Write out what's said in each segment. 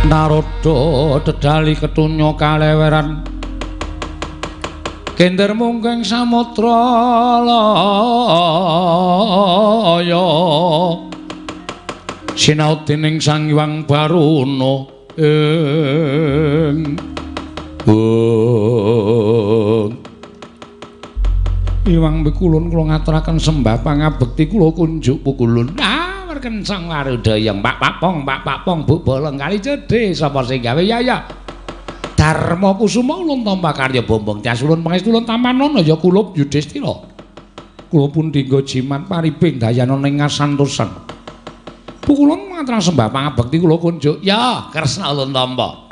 Naroda dedali ketunya kaleweran kender munggeng samudra laya sinau dening Sang Hyang Baruna ing Iwang pikulun kula ngaturaken sembah pangabekti kula kunjuk pukulun. Kencang warudaya Pak Papong Pak Papong Bu Bolong kali cedhe sapa sing gawe ya ya Darma Kusuma ulun tampa karya Bombong Tias ulun pangestu ulun tampanana ya kulup Yudhistira kula pun dinggo jimat paribing dayana ning ngasantosan pukulun ngaturaken sembah pangabekti kula kunjuk ya Kresna ulun tampa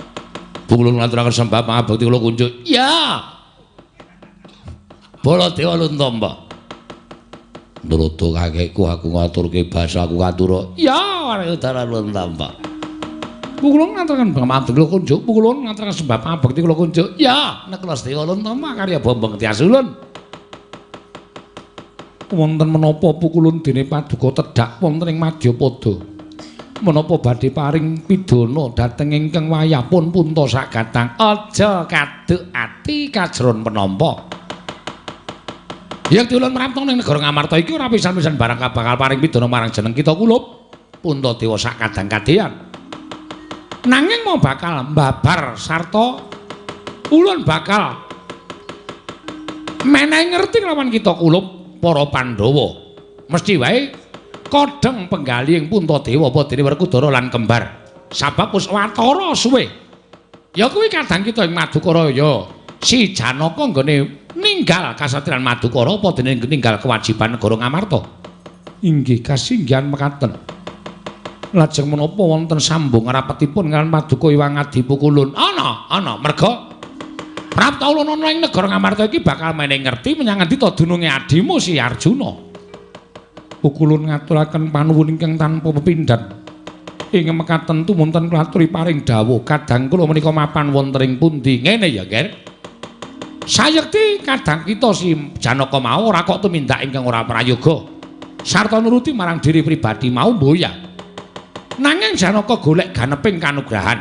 pukulun ngaturaken sembah pangabekti kula kunjuk ya Baladewa ulun tampa Nurutu kakekku aku ngaturke basa aku katura. Ya warudara ulun tampa. Pukulun ngaturaken pangabekti kula kunjuk, pukulun ngaturaken sembah pangabekti kula kunjuk. Ya, nekla sedewa ulun tampa karya Bombong Tias ulun. Wonten menapa pukulun dene paduka tedhak wonten ing Madyapada. Menapa badhe paring pidana dhateng ingkang wayahpun punta sagatang. Aja kaduk ati kajron penampa. Yen ulun mrapta ning negara Ngamarta iki ora pisan-pisan barang bakal paring pidana marang jeneng kita kulup Puntadewa sak kadang kadeyan. Nanging mau bakal mbabar sarta ulun bakal menehi ngerti kelawan kita kulup para Pandhawa. Mesti wae kodheng penggali ing Puntadewa apa dene Werkudara lan kembar. Sabab wis watara suwe. Ya kuwi kadang kita ing Madukara ya si Janaka nggone ninggal kasatriyan Madukara apa dene ninggal kewajiban negara Ngamarta. Inggih kasinggihan mekaten. Lajeng menapa wonten sambung rapetipun kaliyan Paduka Hyang Adi Pukulun? Ana, ana merga prapta ulun ana ing negara Ngamarta iki bakal menehi ngerti menyang ngendi ta dununge adimu si Arjuna. Pukulun ngaturaken panuwun ingkang tanpa pepindhan. Ing mekaten tumunten kula aturi paring dawuh kadang kula menika mapan wonten ing pundi. Ngene ya, Ger. Sayekti kadang kita si Janaka mau ora kok tumindak ingkang ora prayoga sarta nuruti marang diri pribadi mau mboya. Nanging Janaka golek ganeping kanugrahan.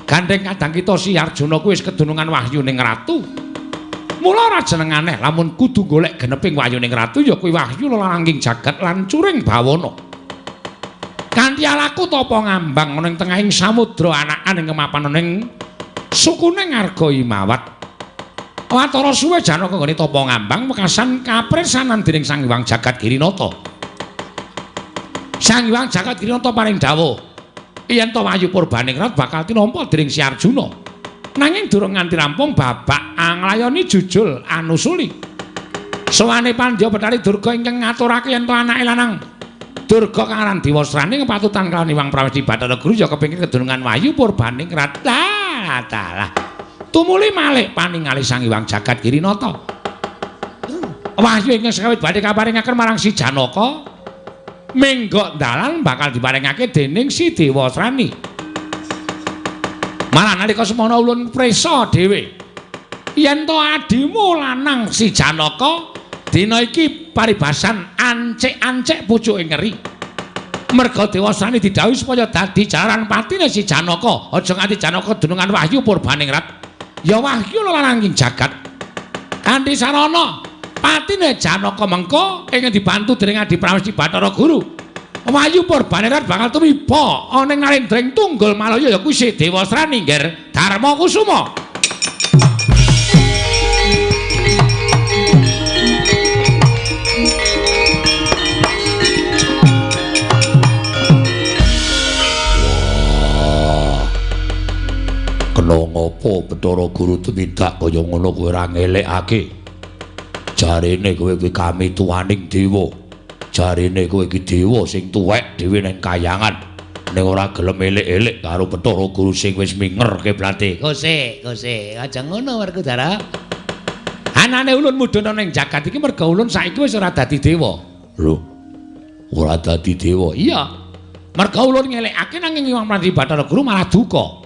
Gandeng kadang kita si Arjuna kuwi wis kedunungan wahyuning ratu. Mula ora jeneng aneh lamun kudu golek geneping wahyuning ratu ya kuwi wahyu lelarangking jagat lan curing bawana. Kanthi alaku tapa ngambang ana ing tengahing samudra anakan ing kemapan ana ing sukune ngarga Himawat. Watara suwe Janaka nggone tapa ngambang wekasan kapresanan dening Sang Hyang Jagat Girinata. Sang Hyang Jagat Girinata paring dawuh yen ta wahyu purbaningrat bakal tinampa dening si Arjuna. Nanging durung nganti rampung babak anglayoni jujul anusuli. Sowane Pandya Bathari Durga ingkang ngaturake yen ta anake lanang Durga kang aran Dewasrani kepatutan kalawan Hyang Pramesti Bathara Guru ya kepengin kedunungan wahyu purbaningrat. Lah dalah. Tumuli malih paningali Sang Hyang Jagat Girinata. Wahyu ingkang sekawit badhe kaparingaken marang si Janaka menggok dalan bakal diparingake dening si Dewasrani. Malah nalika semono ulun prisa dhewe yen to adimu lanang si Janaka dina iki paribasan ancik-ancik pucuke ngeri. Merga Dewasrani didhawuhi supaya dadi jalaran patine si Janaka, aja nganti Janaka dunungan wahyu purbaningrat. Ya wahyu lelarangking jagat. Kanthi sarana patine Janaka mengko ingkang dibantu dening Adi Pramesti Bathara Guru. Wahyu purbaningrat bakal tumiba ana ing narendra tunggul Malaya ya kuwi si Dewasrani Ngger Darma Kusuma. Kena ngopo Bathara Guru tumindak kaya ngono kowe ora ngelekake. Jarene kowe kuwi kami tuaning dewa. Jarene kowe iki dewa sing tuwek dhewe ning kayangan. Ning ora gelem elek-elek karo Bathara Guru sing wis minger kiblate. Kose, kose, aja ngono Werkudara. Anane ulun mudhun ning jagat iki merga ulun saiki wis ora dadi dewa. Lho. Ora dadi dewa. Iya. Merga ulun ngelekake nanging Hyang Pramesti Bathara Guru malah duka.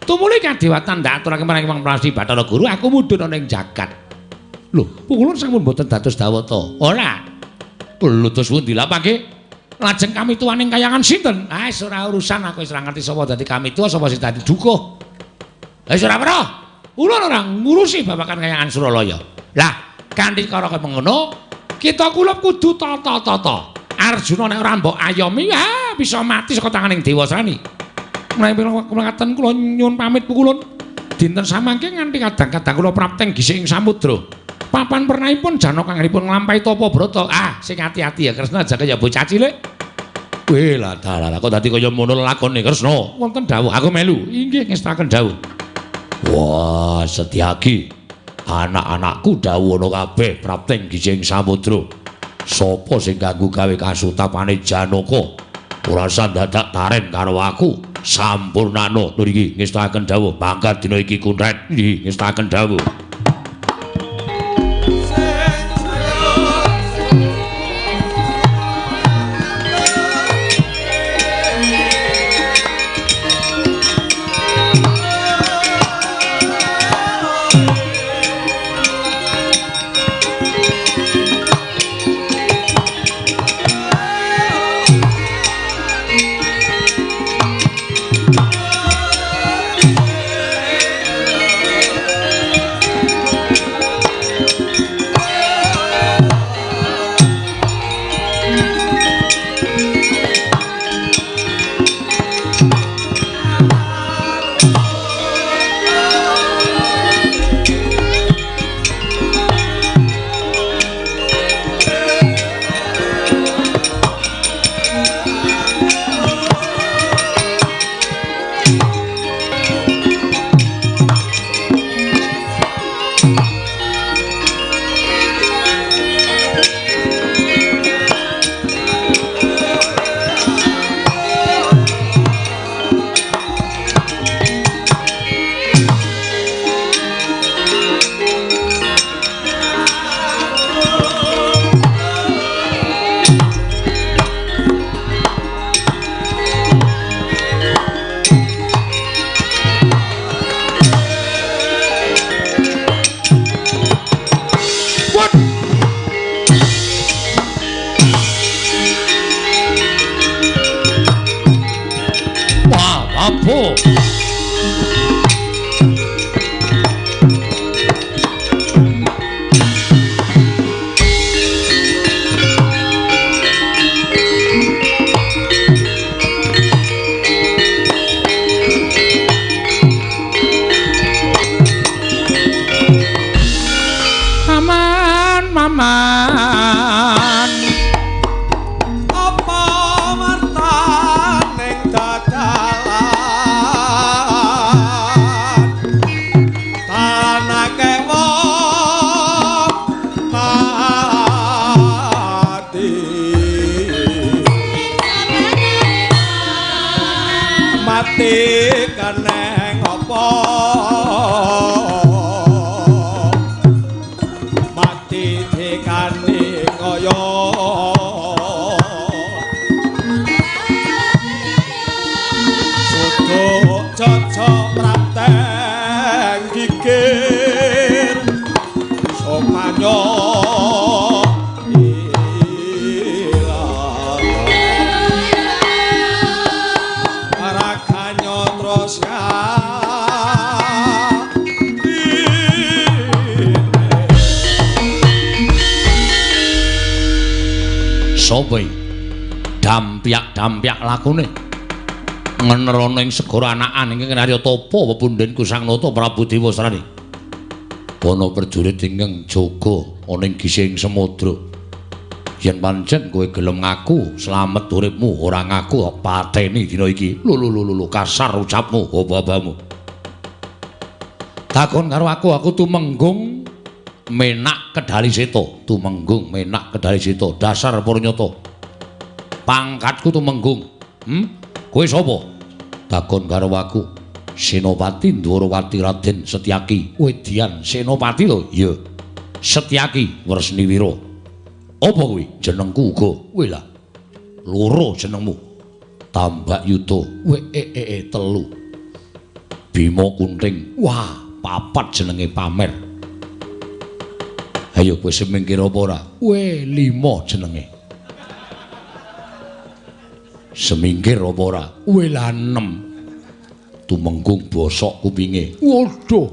Tumuli kadewatan ndak aturake marang Hyang Pramesti Bathara Guru aku mudhun ana ing jagat. Lho, pukulun sampun mboten dados dawata. Ora. Lho terus pundi lapake? Lajeng kamituwaning kayangan sinten? Ah wis ora urusan, aku wis ora ngerti sapa dadi kamituwa, sapa sing dadi dukuh. Wis ora weruh. Ulun ora ngurusi babagan kayangan Suralaya. Lah, kanthi cara kaya mengono, kita kulup kudu tata-tata. Arjuna nek ora mbok ayomi, ah bisa mati saka tanganing Dewasrani. Menawi mekaten kula nyuwun pamit pukulun. Dinten samangke nganti kadang-kadang kula prapteng gisik ing samudra. Papan pernahipun Janaka anggenipun nglampahi tapa brata. Ah, sing ati-ati ya Kresna, aja kaya bocah cilik. Weh, lah dalah kok dadi kaya ngono lelakone Kresna. Wonten dawuh, aku melu. Inggih ngestaken dawuh. Wah, Setyaki. Anak-anakku dawuh ana kabeh prapteng gisik ing samudra. Sapa sing ganggu gawe kasutapane Janaka? Ora usah dadak taren karo aku. Sampurnano nur iki ngestaken dawuh. Mangkat dina iki kunret. Nggih, ngestaken dawuh. Sapa iki? Dampiak-dampiak lakune. Ngenerana ing segara anakan ingkang Arya Tapa pepundhenku Sang Nata Prabu Dewasrani. Ana prajurit ingkang jaga ana ing gising samudra. Yen pancen kowe gelem ngaku, slamet uripmu, ora ngaku pateni dina iki. Lho lho lho kasar ucapmu, apa-apamu. Takon karo aku, aku tumenggung Menak Kedali Seta, tumenggung Menak Kedali Seta, dasar purnyata. Pangkatku tumenggung. Kowe sapa? Takon karo aku. Senopati Ndwarawati Raden Setyaki. Wedian Senopati lho? Iya. Setyaki Wresniwira. Apa kuwi? Jenengku uga. Kuwi lah. Loro jenengmu. Tambak Yuda. Wee telu. Bima Kunting. Wah, papat jenenge pamer. Ayo kowe semingkir apa ora? Weh, 5 jenenge. Semingkir apa ora? Welanem. Tumenggung bosok kupinge. Waduh.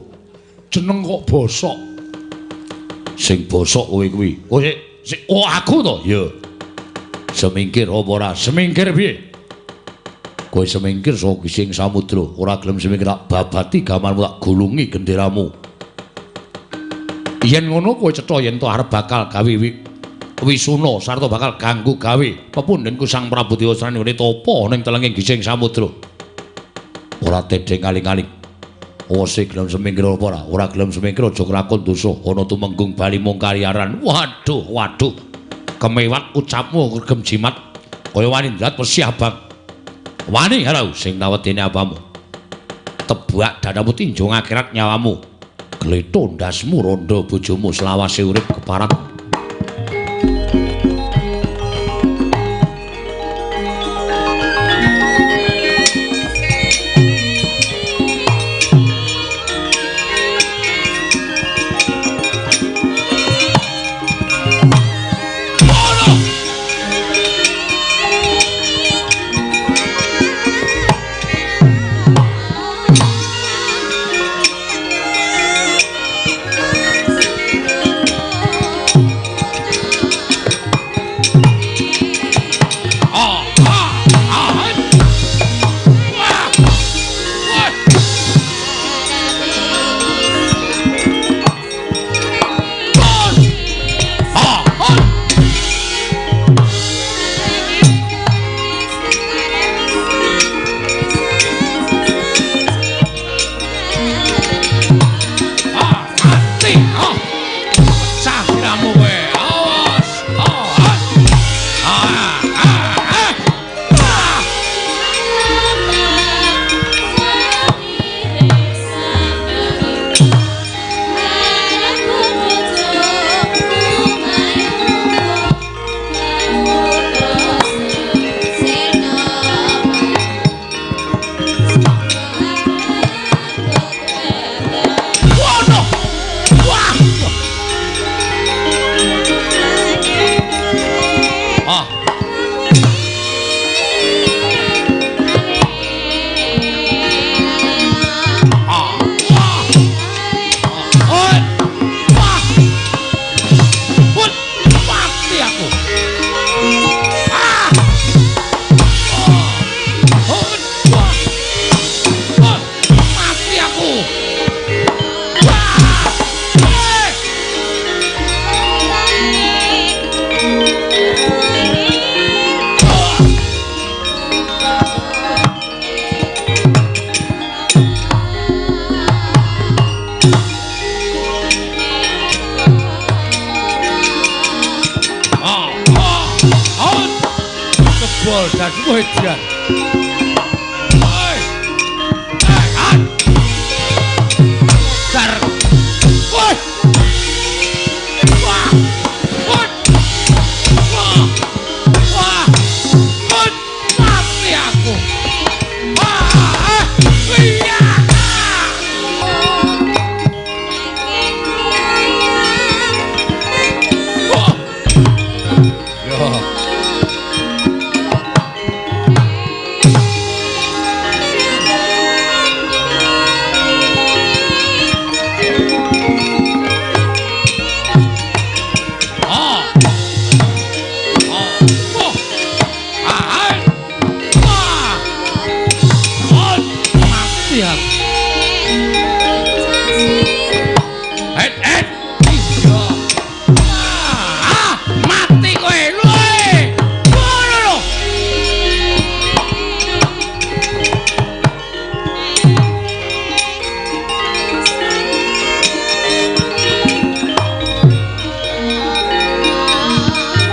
Jeneng kok bosok. Sing bosok kowe kuwi. Oh, sik, oh aku to? Ya. Semingkir apa ora? Semingkir piye? Kowe semingkir saka gising samudra, ora gelem semingkir tak babati gamanmu, tak gulungi genderamu. Yen ngono kowe cetha yen to arep bakal gawe wisuna sarta bakal ganggu gawe pepundhenku Sang Prabu Dewasrani ngene tapa ning telenging gising samudra. Ora tedheng aling-aling. Ose gelem semingkir apa ora? Ora gelem semingkir aja kelakon dosa. Ana tumenggung bali mung kariaran. Waduh, waduh. Kemewat ucapmu regem jimat kaya wani ndrat wesi abang. Wani harau sing tawedene apamu. Tebak dadamu tinjung akhirat nyawamu. Gletho ndasmu rondo bojomu selawase urip keparat.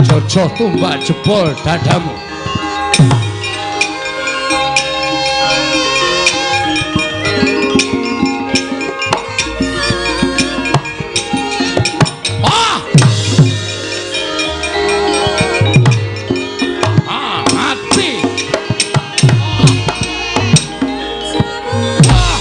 Jojoh tumbak jebol dadamu. Mati. Ah.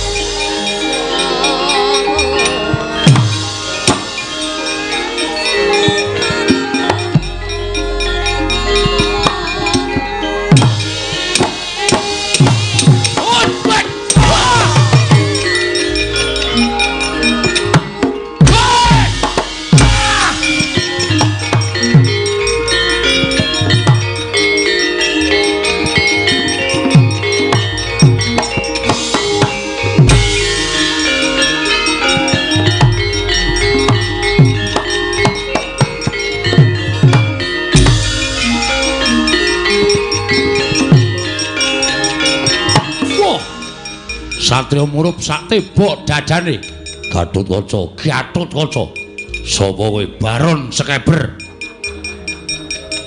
Satria murup sak tebok dadane. Gatotkaca, Gatotkaca. Sapa kowe? Baron Sekeber.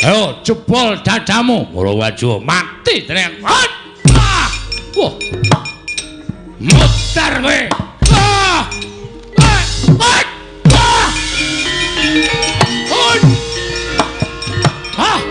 Ayo jebol dadamu. Ora waju mati dereng. Wah. Mutar kowe. Ah. Ah. Ah. Ah. Aduh. Ah.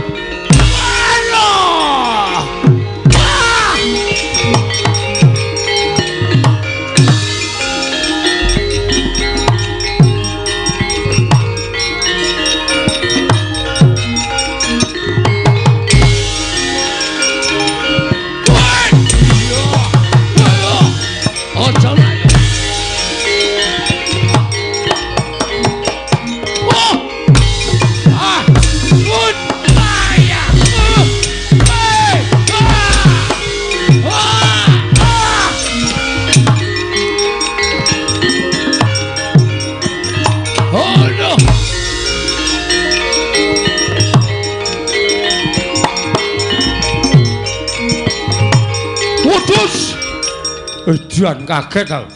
Edan kaget aku.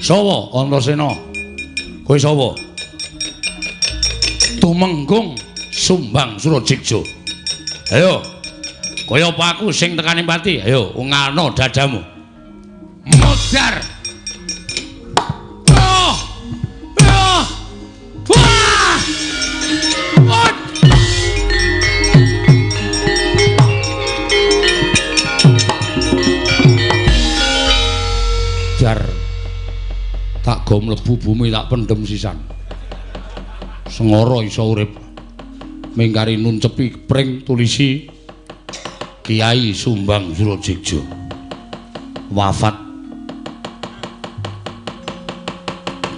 Sapa Antasena? Kowe sapa? Tumenggung Sumbang Surajigja. Ayo. Kaya apa aku sing tekane pati? Ayo ungalno dadamu. Modar. Oh. Oh. Wah. Oh. Tak go mlebu bumi tak pendem sisan. Sengara iso urip. Mingkari nuncepi pring tulisi Kiai Sumbang Surajigja. Wafat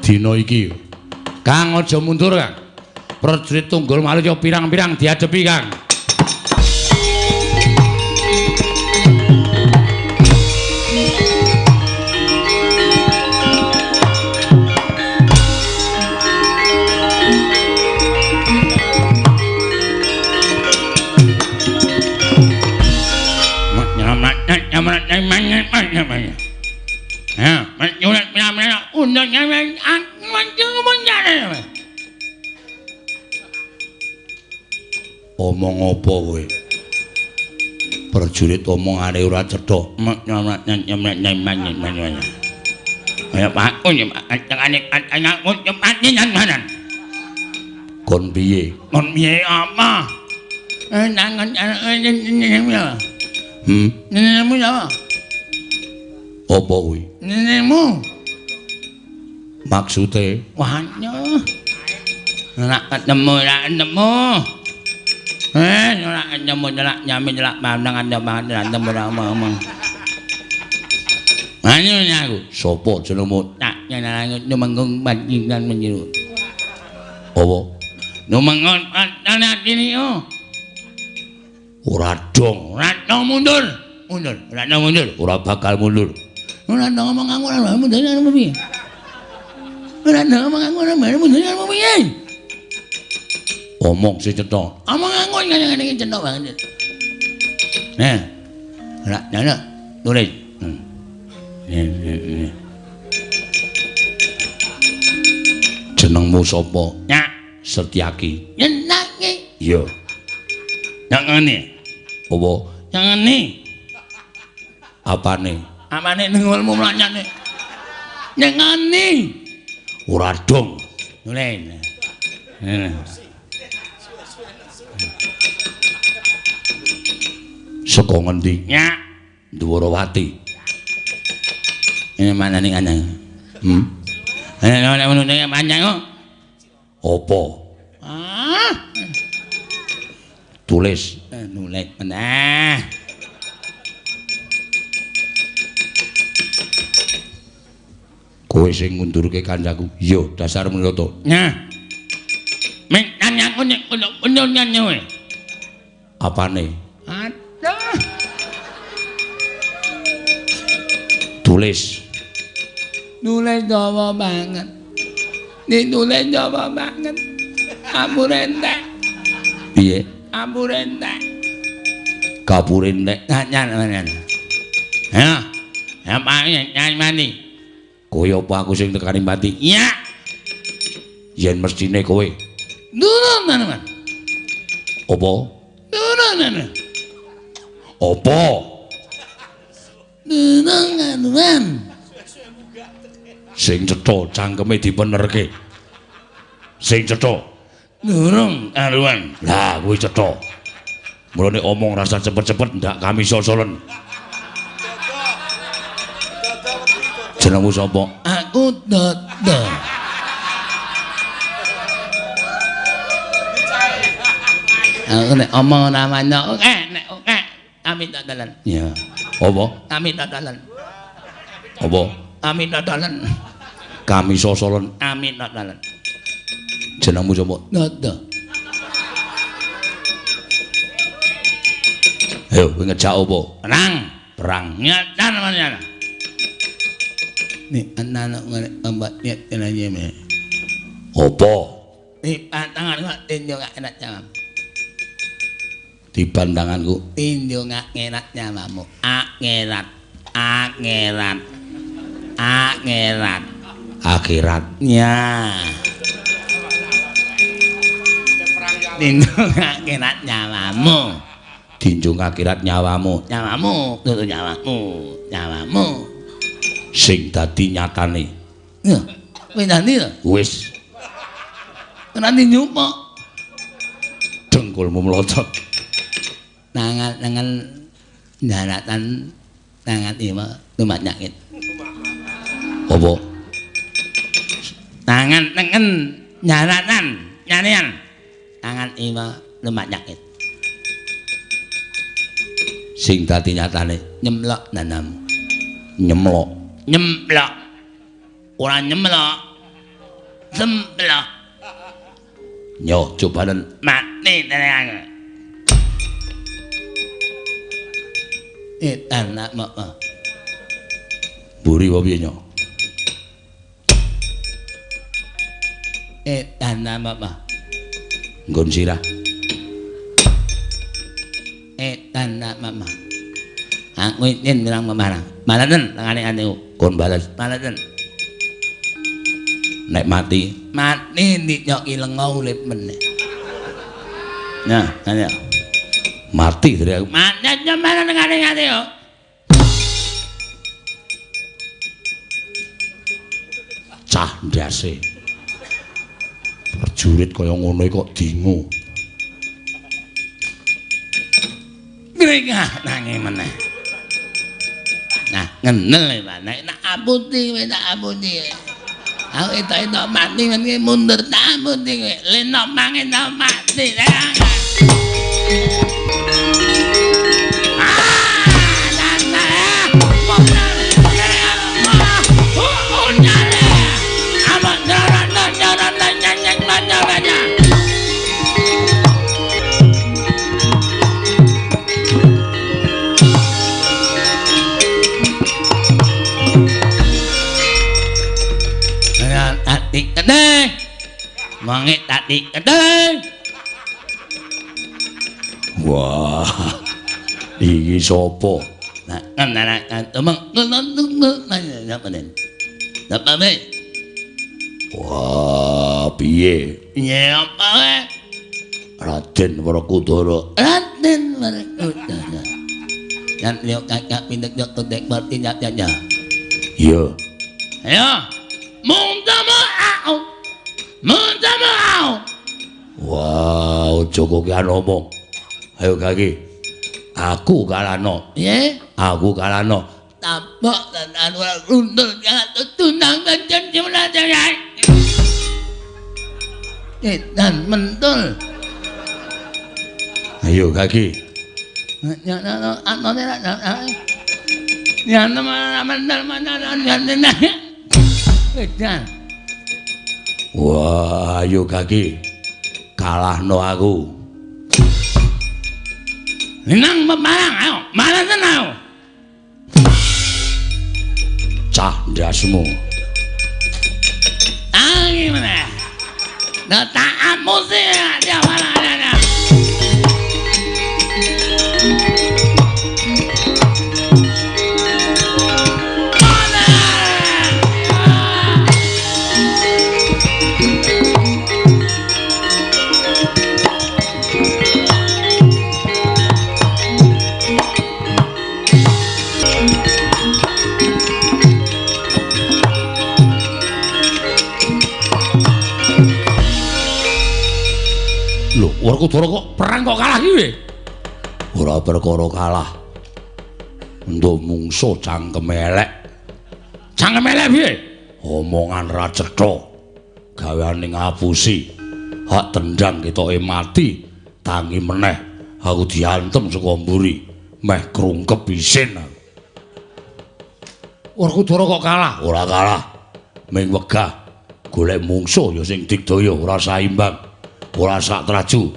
dina iki. Kang aja mundur, Kang. Prajurit Tunggul Maluya pirang-pirang diadepi, Kang. Omong apa kowe? Prajurit omongane ora cetha. Kon piye? Kon piye apa? Nenekmu sapa? Apa kuwi? Nenekmu. Maksude? Wah, ora ketemu, ora ketemu. Ora ketemu, ora nyamin, ora mangan, ora ketemu, ora omong. Ayo aku. Sopo jenengmu? Tak nyenengi Tumenggung Panjenengan menjiru. Apa? Tumenggung Panjenengan ini oh. Ora dong, ora dong mundur. Mundur, ora dong mundur, ora bakal mundur. Ora dong ngomong aku ora mundur ora piye. Ora dong ngomong aku ora mundur ora piye. Omong sing cetha. Omong aku ngene iki cetha banget. Nah. Ora nana tulis. Jenengmu sapa? Nyak Setyaki. Nyenaki. Iya. Nyak ngene. Apa? Nyak ngene. Apane? Apane nengolmu mlanyane. Nyak ngene. Ora dong. Nulen. Saka ngendi? Nyak Dwarawati. Ini mana nih anang? Apa? Ah. Tulis. Nulis mana? Kowe sing ngundurke kancaku. Iya, dasar mloto. Nah. Mek kancaku nek kono. Apane? Aduh. Tulis. Nulis dawa banget. Ditulis dawa banget. Ampun entek. Piye? Ampun entek. Kapure entek. Nyan. Ha. Apa yang mati? Kowe apa aku sing tekani mati? Iya. Yen mestine kowe. Nurun tenan. Apa? Nurun tenan. Apa? Nurun tenan. Sing cetha cangkeme dipenerke. Sing cetha. Nurung karuan. Lah kuwi cetha. Mulane omong rasa cepet-cepet ndak kami sosolen. Jenengmu sapa? Aku Dodo. Aku nek omong namanya oke, nek oke, kami dodolan. Iya. Apa? Kami dodolan. Apa? Kami dodolan. Kami sosolen. Kami dodolan. Jenengmu sapa? Dodo. Ayo, kowe ngejak apa? Perang. Perang. Nyata namanya. Nih, anak-anak ngene obat niat tenan. Apa? Di pantanganku tinju gak enak nyawamu. Di pantanganku tinju gak enak nyawamu. Akhirat. Akhirat. Akhirat. Akhirat. Ya. Tinju gak enak nyawamu. Tinju akhirat nyawamu. Nyawamu, tutu nyawamu, nyawamu. Sing dadi nyatane. Ya, wis dadi to? Wis. Ora nyupuk. Dengkulmu mlocot. Tangan-tangan daratan tangan iwa tumat nyakit. Apa? Tangan tengen daratan nyanean. Tangan iwa tumat nyakit. Sing dadi nyatane nyemlok nanam. Nyemlok. Nyemplok. Ora nyemlok. Semplok. Nyo cobanen mati tenan. Etan nak mok. Mburi apa piye nyo? Etan nak mok. Nggon sirah. Etan nak mok. Aku izin bilang memarang. Balaten tangane atiku. Kon bales. Balaten. Nek mati, mati dicoki lenga urip meneh. Nah, ayo. Mati dari aku. Mati nyemana tangane ati yo. Cah ndase. Prajurit kaya ngono kok dingu. Ngringah nangi meneh. Nah, ngenel Pak. Nek tak aputi kowe tak aputi. Aku etok-etok mati meneh mundur tak aputi kowe. Lenok mangen tak mati. Mangit tadi kedeng. Wah. Iki sapa? Nah, Wah, piye? Piye apa wae? Raden Werkudara. Raden Werkudara. Yan liok kakak pintek yok tek berarti nyap nyap. Iya. Ayo. Mung temu au. Mung temu au. Wah, aja kokean omong. Ayo kaki. Aku kalano. Piye? Aku kalano. Tabok lan ora runtul tunang kencen jemlah. Edan mentul. Ayo kaki. Wah, ayo kaki. Kalahno aku. Nang peparang, ayo, malasen ayo. Cah ndasmu. Tangi meneh. Nah, tak amusi ya malah. Lho, Werkudara kok perang kok kalah iki piye? Ora perkara kalah. Ndo mungsuh cangkeme elek. Cangkeme elek piye? Omongan ra cetha. Gaweane ngapusi. Hak tendang ketoke mati, tangi meneh. Aku diantem saka mburi, meh krungkep isin. Werkudara kok kalah? Ora kalah. Ming wegah golek mungsuh ya sing digdaya, ora saimbang. Ora sak traju.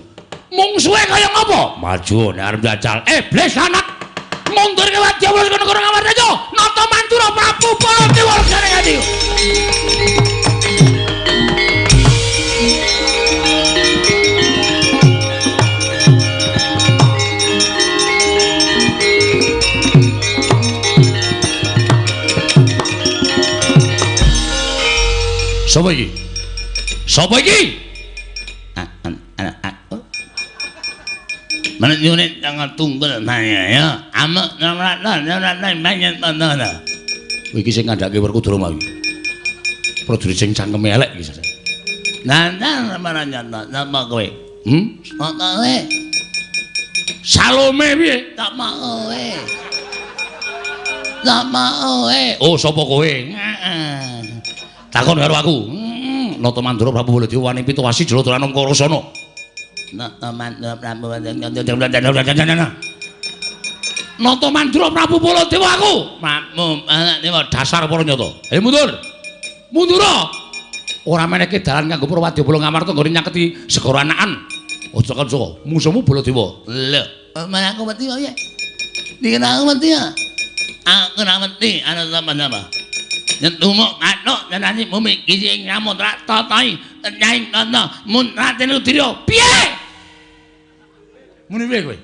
Mungsuhe kaya ngopo? Maju nek arep njajal. Iblis anak. Mundur ke wadya wis negara Ngamarta. Nata Mandura Prabu Baladewa regane ati. Sapa iki? Sapa iki? Menunjuk tangan tunggal saya ya, amak namratan namratan banyak tanda. Iki sing ngandhake Werkudara mau. Prajurit sing cangkeme elek iki. Nandang maranya napa kowe? Apa kowe? Salome piye? Sapa kowe? Sapa kowe? Oh, sapa kowe? Heeh. Takon karo aku. Nata Mandura Prabu Baladewa wani pituwasi Jala Anom Karasana. Nata Mandura Prabu Nata Mandura Prabu Baladewa aku. Prabu Baladewa dasar para nyata. Ayo mundur. Mundura. Ora menehke dalan kanggo Prawadya Ngamarta nggone nyaketi segara anakan. Aja kanca, mungsuhmu Baladewa. Lho, malah aku mati piye? Dikira aku mati ya? Aku ora mati, ana sapa-sapa. Nyetumuk kathuk tenani bumi kisi ing samudra tatai nyaing tanda mun Raden Ludira. Piye? Muni piye kowe?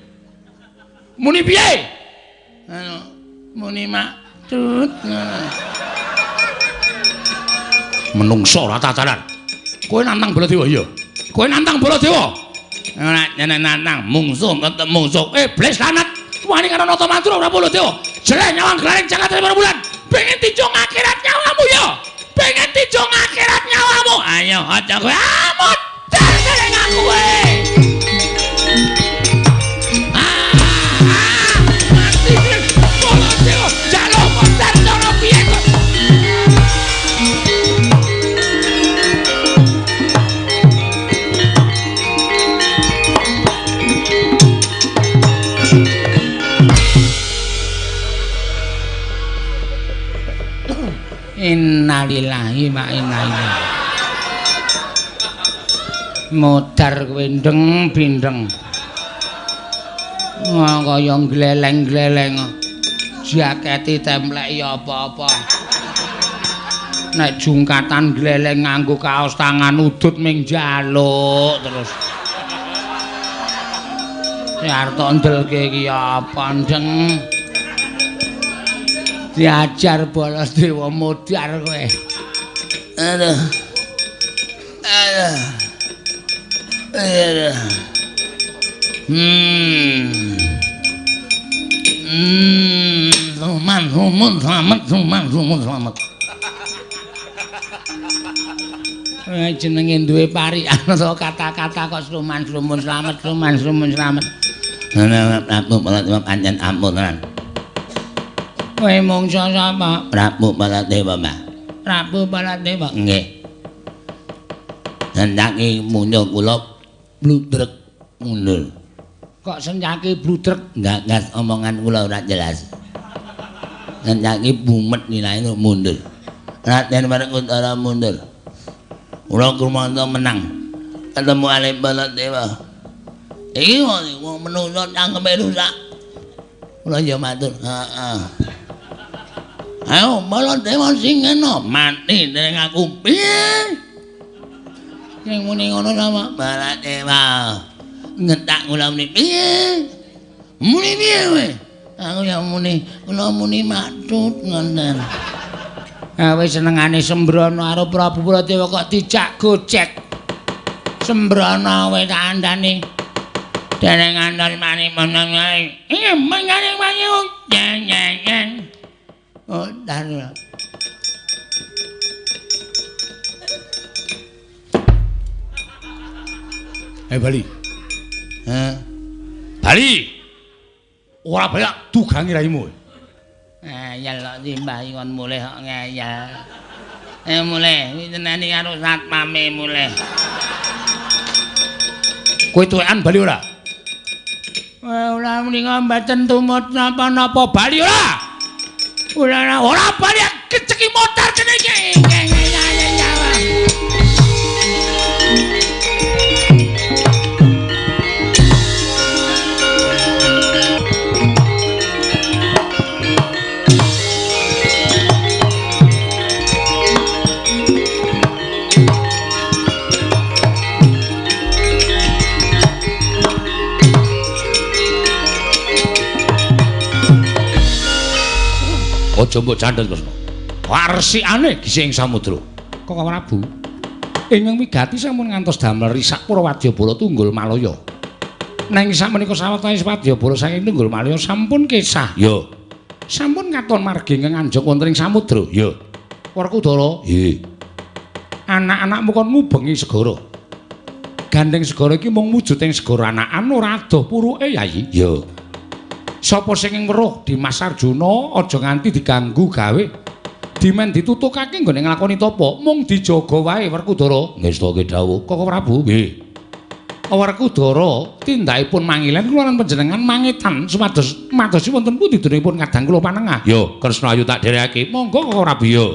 Muni piye? Anu, muni maktut ngono. Menungso ora tataran. Kowe nantang Baladewa iya. Kowe nantang Baladewa. Ora jeneng nantang mungsuh ketemu mungsuh. Iblis lanat wani karo Nata Mandura ora Baladewa. Jeleh nyawang glaring jagat bulan. Pengen dijong akhirat nyawamu ya. Pengen dijong akhirat nyawamu. Ayo aja kowe. Modar dereng aku kowe. Mati Baladewa jaluk modar cara piye kok. Innalillahi wa inna ilaihi. Modar kowe ndeng bindeng. Wah kaya gleleng-gleleng. Jakete templek ya apa-apa. Nek jungkatan gleleng nganggo kaos tangan udut ming njaluk terus. Ya arep tok ndelke iki ya apa ndeng. Diajar Baladewa modar kowe. Aduh. Aduh. Aduh. Suman sumun slamet suman sumun slamet. Jenenge duwe parikan to kata-kata kok sluman slumun slamet sluman slumun slamet. Prabu Baladewa pancen ampun tenan. Kowe mungsa sapa? Prabu Baladewa, Mbah. Prabu Baladewa. Nggih. Sendake munyuk kula bludrek mundur. Kok senyake bludrek? Gagas omongan kula ora jelas. Senyake bumet nilae mundur. Raden Werkudara mundur. Kula krumanta menang. Ketemu ale Baladewa. Iki wong menungso cangkeme rusak. Kula ya matur. Heeh. Ayo Baladewa sing ngene mati dereng aku. Piye? Sing muni ngono sapa? Baladewa. Ngetak kula muni piye? Muni piye kowe? Aku ya muni, kula muni maktut ngoten. Wis senengane sembrono karo Prabu Pradewa kok dijak gojek. Sembrono wis tak andani. Dereng andani mani meneng ae. Iya mengane mani. Nyen. Oh, dan. Bali. Heh. Bali. Ora bali dugangi raimu. Ngeyel kok timbah kon mulih kok ngeyel. Mulih diteneni karo satpame mulih. Kowe tuwekan bali ora? Ora menika mboten tumut napa-napa bali ora. Ora ora bali keceki motor kene iki. Aja mbok candhet Kresna. Warsikane gisik ing samudra. Koko Prabu, ingkang wigati sampun ngantos damel risak para wadyabala Tunggul Malaya. Nanging sakmenika sawetawis wadyabala saking Tunggul Malaya sampun kesah. Ya. Sampun katon margi ingkang anjog wonten ing samudra. Ya. Werkudara. Nggih. Anak-anakmu kon ngubengi segara. Gandeng segara iki mung wujud ing segara anakan ora adoh puruke, Yayi. Ya. Sapa sing ing weruh Dimas Arjuna aja nganti diganggu gawe. Dimen ditutukake nggone nglakoni tapa, mung dijaga wae Werkudara. Ngestake dawuh Koko Prabu. Nggih. Werkudara tindakipun mangilen kula lan panjenengan mangetan supados madosi wonten pundi dunungipun kadang kula panengah. Yo, Kresna ayu tak dherekake. Monggo Koko Prabu. Yo.